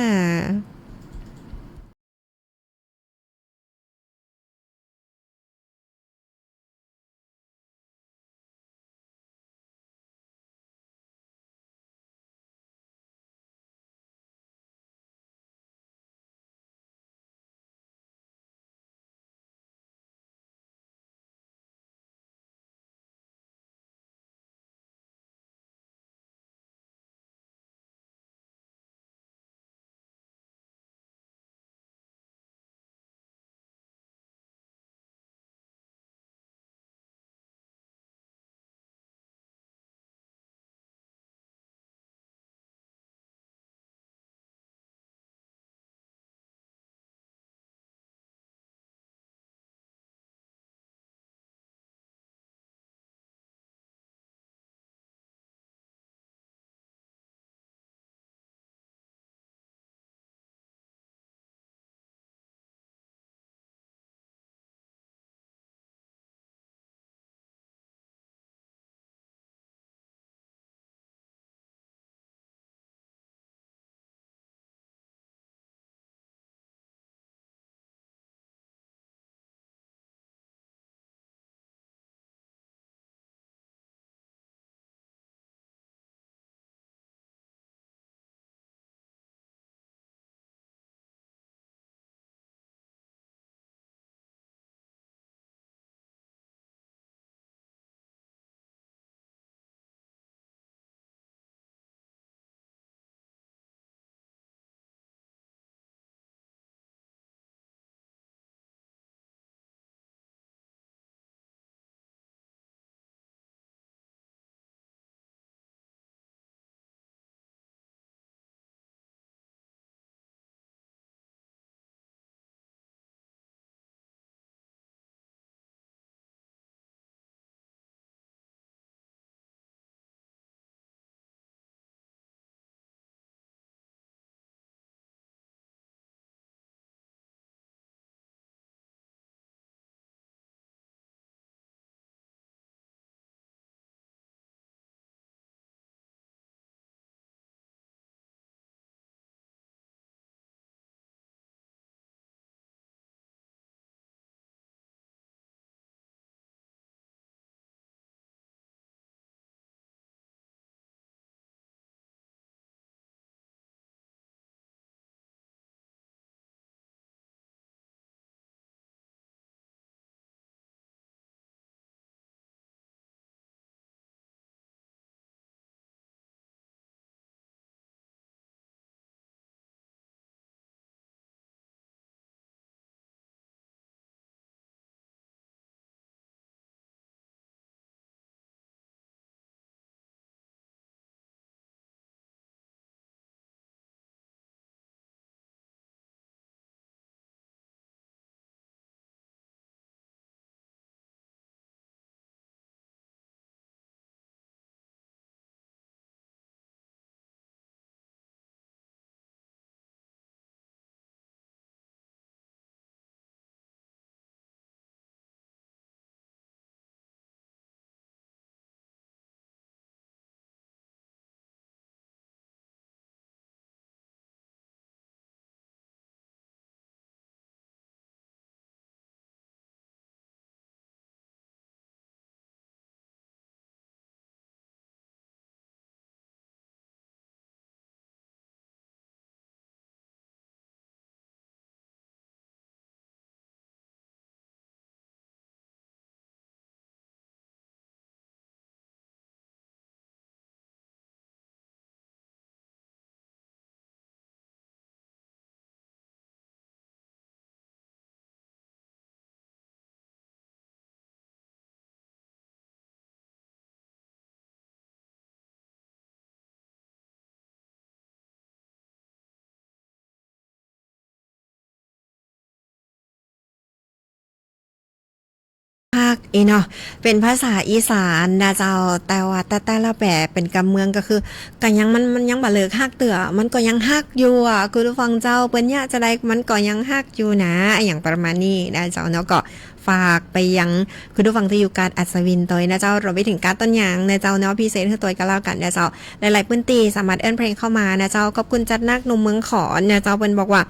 อี้เนาะ เป๋นภาษาอีสานนะเจ้า แต่ว่าแต๊ๆ แล้วแปลเป๋นกำเมืองก็คือ ก็ยัง มัน มันยังบ่เลิกฮักเตื้อ มันก็ยังฮักอยู่อะ คุณผู้ฟังเจ้า เปิ้นเยียะจาใด มันก็ยังฮักอยู่นะ อะหยังประมาณนี้นะเจ้าเนาะ ก็ฝากไปยังคุณผู้ฟังตี้อยู่กาดอัศวินตวยนะเจ้า รวมไปเถิงกาดต้นยางนะเจ้าเนาะ พิเศษหื้อตวยก็แล้วกั๋นนะเจ้า หลายๆ ปื้นตี้สามารถเอิ้นเพลงเข้ามานะเจ้า ขอบคุณจัดนักหนุ่มเมืองขอนนะเจ้า เปิ้นบอกว่า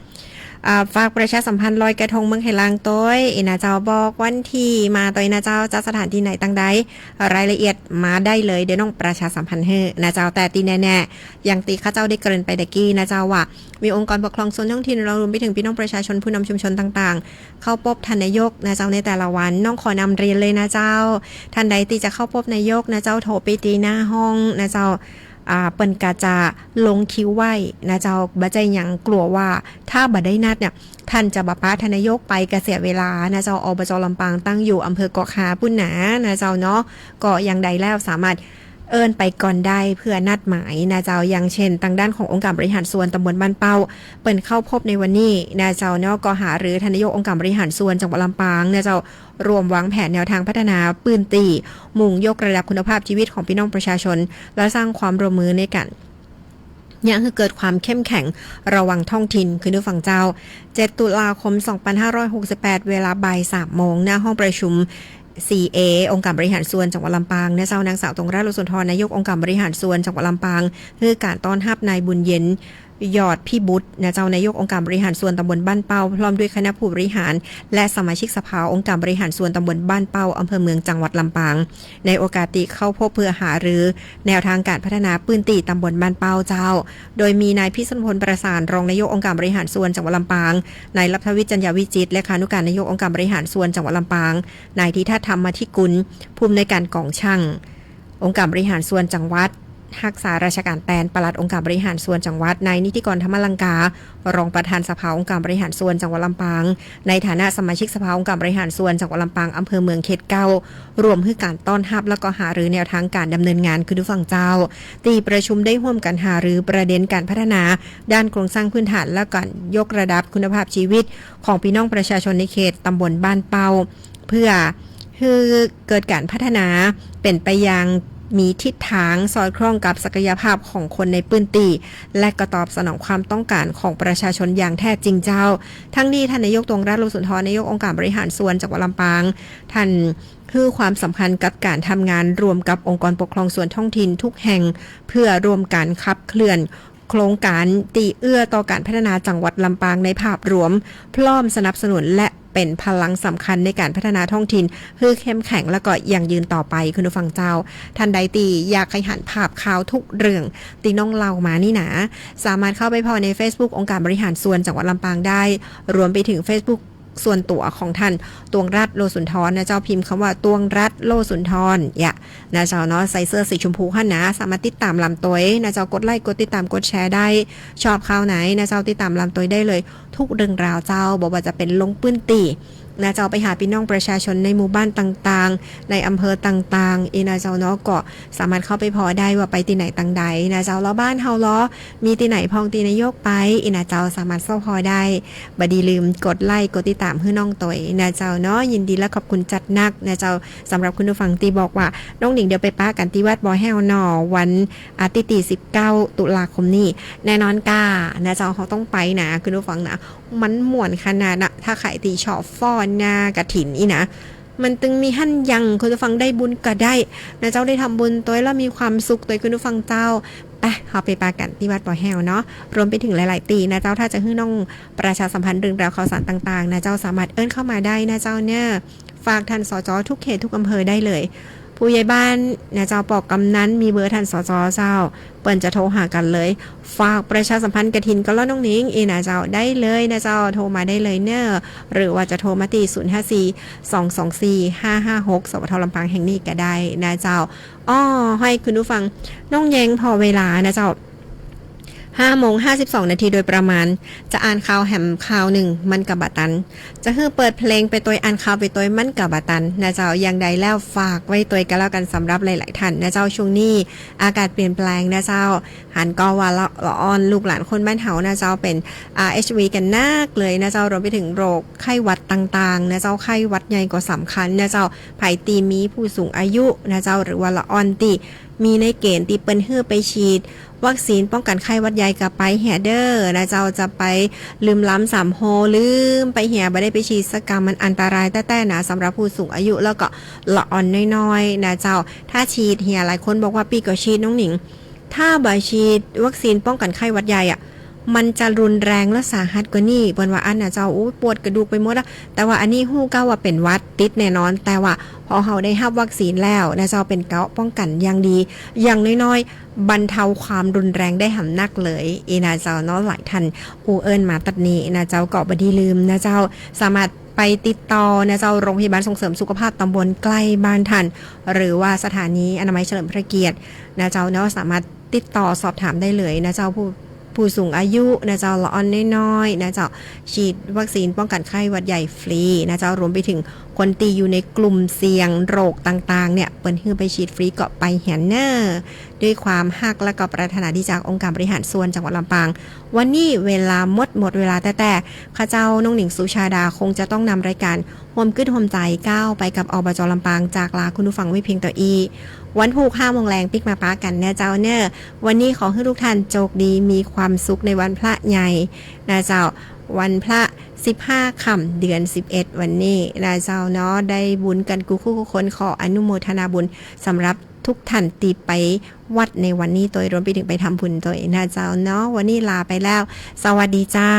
อ่า ฝากประชาสัมพันธ์ลอยกระทงเมืองไหหลางตวย อี้นะเจ้า บอกวันตี้มาตวยนะเจ้า จัดสถานตี้ไหนตังใด รายละเอียดมาได้เลย เดี๋ยวน้องประชาสัมพันธ์หื้อนะเจ้า แต่ตี้แน่ๆ อย่างตี้ข้าเจ้าได้เกริ่นไปตะกี้นะเจ้าว่า มีองค์กรปกครองส่วนท้องถิ่น รวมไปเถิงปี้น้องประชาชนผู้นำชุมชนต่างๆ เข้าปบท่านนายกนะเจ้า ในแต่ละวัน น้องขอนำเรียนเลยนะเจ้า ท่านใดตี้จะเข้าปบนายกนะเจ้า โทรไปตี้หน้าห้องนะเจ้า อ่า เปิ้นก็จะลงคิวไว้นะเจ้า บ่ใจ้หยัง กั๋วว่าถ้าบ่ได้นัดเนี่ย ท่านจะบ่ปะท่านนายกไปก็เสียเวลานะเจ้า อบจ.ลำปางตั้งอยู่อำเภอเกาะคาปุ้นหนานะเจ้าเนาะ ก็อย่างใดแล้วสามารถเอิ้นไปก่อนได้เพื่อนัดหมายนะเจ้า อย่างเช่น ตางด้านขององค์การบริหารส่วนตำบลบ้านเป้า เปิ้นเข้าปบในวันนี้นะเจ้าเนาะ ก็หารือท่านนายกองค์การบริหารส่วนจังหวัดลำปางนะเจ้า ร่วมวางแผนแนวทางพัฒนาปื้นตี้ มุ่งยกระดับคุณภาพชีวิตของปี้น้องประชาชน และสร้างความร่วมมือในก๋าน เยียะหื้อเกิดความเข้มแข็งระหว่างท้องถิ่น คุณผู้ฟังเจ้า เจ็ด ตุลาคม สองพันห้าร้อยหกสิบแปด เวลาบ่ายสามโมง หน้าห้องประชุม สี่เอ องค์การบริหารส่วนจังหวัดลำปางนะเจ้า นางสาว ตวงรัตน์ โลสุนทร นายกองค์การบริหารส่วนจังหวัดลำปาง หื้อก๋านต้อนฮับนายบุญเย็น ยอดพิบุตรนะเจ้า นายกองค์การบริหารส่วนตำบลบ้านเป้า พร้อมด้วยคณะผู้บริหาร และสมาชิกสภาองค์การบริหารส่วนตำบลบ้านเป้า อำเภอเมือง จังหวัดลำปาง ในโอกาสตี้เข้าปบเพื่อหารือแนวทางก๋านพัฒนาปื้นตี้ตำบลบ้านเป้าเจ้า โดยมีนายพิศนุพล ประสาน รองนายกองค์การบริหารส่วนจังหวัดลำปาง นายรัฐวิทย์ จัญญาวิจิตร เลขานุการนายกองค์การบริหารส่วนจังหวัดลำปาง นายทิทัศน์ ธรรมธิกุล ผู้อำนวยการก๋องช่าง องค์การบริหารส่วนจังหวัด ฮักษาราชก๋านแตนปลัดองค์การบริหารส่วนจังหวัด นายนิธิกร ธรรมลังกา รองประธานสภาองค์การบริหารส่วนจังหวัดลำปาง ในฐานะสมาชิกสภาองค์การบริหารส่วนจังหวัดลำปาง อำเภอเมือง เขตเก้า ร่วมหื้อก๋านต้อนฮับ แล้วก็หารือแนวทางก๋านดำเนินงาน คุณผู้ฟังเจ้า ตี้ประชุมได้ฮ่วมกั๋นหารือประเด็นก๋านพัฒนาด้านโครงสร้างพื้นฐาน และก๋านยกระดับคุณภาพชีวิตของปี้น้องประชาชนในเขตตำบลบ้านเป้า เพื่อหื้อเกิดก๋านพัฒนาเป๋นไปอย่างมีทิศทางสอดคล้องกับศักยภาพของคนในปื้นตี้ และก็ตอบสนองความต้องก๋านของประชาชนอย่างแท้จริงเจ้า ทั้งนี้ท่านนายก ตวงรัตน์ โลสุนทร นายกองค์การบริหารส่วนจังหวัดลำปาง ท่านหื้อความสำคัญกับก๋านทำงานร่วมกับองค์กรปกครองส่วนท้องถิ่นทุกแห่ง เพื่อร่วมกั๋นขับเคลื่อน โครงก๋านตี้เอื้อต่อก๋านพัฒนาจังหวัดลำปางในภาพรวม พร้อมสนับสนุนและเป๋นพลังสำคัญในก๋านพัฒนาท้องถิ่นหื้อเข้มแข็งและก็ยั่งยืนต่อไป คุณผู้ฟังเจ้า ท่านใดตี้อยากใค่หันภาพข่าวทุกเรื่องตี้น้องเล่ามานี่นา สามารถเข้าไปผ่อในเฟซบุ๊กองค์การบริหารส่วนจังหวัดลำปางได้ รวมไปเถิงเฟซบุ๊กส่วนตั๋วของท่าน ตวงรัตน์ โลสุนทร นะเจ้า พิมพ์กำว่า ตวงรัตน์ โลสุนทร เยียะ นะเจ้าเนาะ ใส่เสื้อสีชมพูหั้นนะ สามารถติดต๋ามลำตวยนะเจ้า กดไลก์ กดติดต๋าม กดแชร์ได้ ชอบข่าวไหนนะเจ้า ติดต๋ามลำตวยได้เลย ทุกเรื่องราวเจ้า บ่ว่าจะเป๋นลงปื้นตี้นะเจ้า ไปหาปี้น้องประชาชนในหมู่บ้านต่างๆ ในอำเภอต่างๆ อี้นะเจ้าเนาะ ก็สามารถเข้าไปผ่อได้ว่าไปตี้ไหนตังใดนะเจ้า แล้วบ้านเฮาลอ มีตี้ไหนพ่องตี้นายกไป อี้นะเจ้า สามารถเซาะผ่อได้ บ่ดีลืมกดไลก์ กดติดต๋ามหื้อน้องตวยนะเจ้าเนาะ ยินดีและขอบคุณจัดนักนะเจ้า สำหรับคุณผู้ฟังตี้บอกว่า น้องหนิงเดี๋ยวไปปะกั๋นตี้วัดบ่อแห้วหน่อ วันอาทิตย์ตี้ สิบเก้า ตุลาคมนี้ แน่นอนก้านะเจ้า เฮาต้องไปนะ คุณผู้ฟังนะ มันม่วนขนาดนะ ถ้าใผตี้ชอบฟ้อนหน้ากฐินอี้นะ มันตึงมีหั้นยัง คุณผู้ฟังได้บุญก็ได้นะเจ้า ได้ทำบุญตวยแล้วมีความสุขตวย คุณผู้ฟังเจ้า ไป เฮาไปปะกั๋นตี้วัดบ่อแห้วเนาะ รวมไปเถิงหลายๆ ตี้นะเจ้า ถ้าจะหื้อน้องประชาสัมพันธ์เรื่องราวข่าวสารต่างๆ นะเจ้า สามารถเอิ้นเข้ามาได้นะเจ้าเน่อ ฝากท่าน สจ. ทุกเขตทุกอำเภอได้เลย ผู้ใหญ่บ้านนะเจ้า ปอกกำนัน มีเบอร์ท่าน สจ. เจ้า เปิ้นจะโทรหากั๋นเลย ฝากประชาสัมพันธ์กฐินก็แล้วน้องหนิง อี้นะเจ้า ได้เลยนะเจ้า โทรมาได้เลยเน่อ หรือว่าจะโทรมาตี้ ศูนย์ ห้า สี่ สอง สอง สี่ ห้า ห้า หก สปท.ลำปางแห่งนี้ก็ได้นะเจ้า อ้อ หื้อคุณผู้ฟัง น้องแยงผ่อเวลานะเจ้า ห้าโมงห้าสิบสองนาทีโดยประมาณ จะอ่านข่าวแหมข่าวนึ่งมันก็บ่ตัน จะหื้อเปิดเพลงไปตวยอ่านข่าวไปตวยมันก็บ่ตันนะเจ้า อย่างใดแล้วฝากไว้ตวยกั๋นแล้วกั๋นสำหรับหลายๆ ท่านนะเจ้า ช่วงนี้อากาศเปลี่ยนแปลงนะเจ้า หันก่อว่าละ ละอ่อนลูกหลานคนบ้านเฮานะเจ้า เป๋น อาร์ เอช วี กั๋นนักเลยนะเจ้า รวมไปเถิงโรคไข้หวัดต่างๆ นะเจ้า ไข้หวัดใหญ่ก็สำคัญนะเจ้า ใผตี้มีผู้สูงอายุนะเจ้า หรือว่าละอ่อนตี้ มีในเก๋ณฑ์ตี้เปิ้นหื้อไปฉีดวัคซีนป้องกั๋นไข้หวัดใหญ่ก็ไปเหียเด้อนะเจ้า จะไปลืมล้ำสำโฮ ลืมไปเหีย บ่ได้ไปฉีดสักกำ มันอันตรายแต๊ๆ นะ สำหรับผู้สูงอายุ แล้วก็ละอ่อนน้อยๆ นะเจ้า ถ้าฉีดเหีย หลายคนบอกว่า ปี้ก็ฉีดน้องหนิง ถ้าบ่ฉีดวัคซีนป้องกั๋นไข้หวัดใหญ่อะ มันจะรุนแรงและสาหัสกว่านี้ เปิ้นว่าอั้นนะเจ้า โอ้ย ปวดกระดูกไปหมดอะ แต่ว่าอันนี้ฮู้ก้าวว่าเป๋นหวัด ติดแน่นอน แต่ว่าพอเฮาได้ฮับวัคซีนแล้วนะเจ้า เป๋นเกราะป้องกั๋นอย่างดี อย่างน้อยๆ บรรเทาความรุนแรงได้หำนักเลย เอนะเจ้าเนาะ หลายท่านอู้เอิ้นมาตัดนี้นะเจ้า ก็บ่ดีลืมนะเจ้า สามารถไปติดต่อนะเจ้า โรงพยาบาลส่งเสริมสุขภาพตำบลใกล้บ้านท่าน หรือว่าสถานีอนามัยเฉลิมพระเกียรตินะเจ้าเนาะ สามารถติดต่อสอบถามได้เลยนะเจ้า ผู้ ผู้สูงอายุนะเจ้า ละอ่อนน้อยๆ นะเจ้า ฉีดวัคซีนป้องกั๋นไข้หวัดใหญ่ฟรีนะเจ้า รวมไปเถิงคนตี้อยู่ในกลุ่มเสี่ยงโรคต่างๆ เนี่ย เปิ้นหื้อไปฉีดฟรีก็ไปเหียเน่อ ด้วยความฮักและก็ปรารถนาดีจากองค์การบริหารส่วนจังหวัดลำปาง วันนี้เวลาหมด หมดเวลาแต๊ๆ ข้าเจ้าน้องหนิงสุชาดาคงจะต้องนำรายการ ฮ่วมกึ๊ดฮ่วมใจ๋ก้าวไปกับ อบจ ลำปาง จากลาคุณผู้ฟังไว้เพียงเต้าอี้ วันพูกห้าโมงแลงปิ๊กมาปะกั๋นนะเจ้าเน่อ วันนี้ขอหื้อทุกท่านโจคดีมีความสุขในวันพระใหญ่นะเจ้า วันพระสิบห้าค่ำเดือนสิบเอ็ดวันนี้นะเจ้าเนาะ ได้บุญกั๋นกู้คู่กู้คน ขออนุโมทนาบุญสำหรับทุกท่านตี้ไปวัดในวันนี้ตวย รวมไปเถิงไปทำบุญตวยนะเจ้าเนาะ วันนี้ลาไปแล้ว สวัสดีเจ้า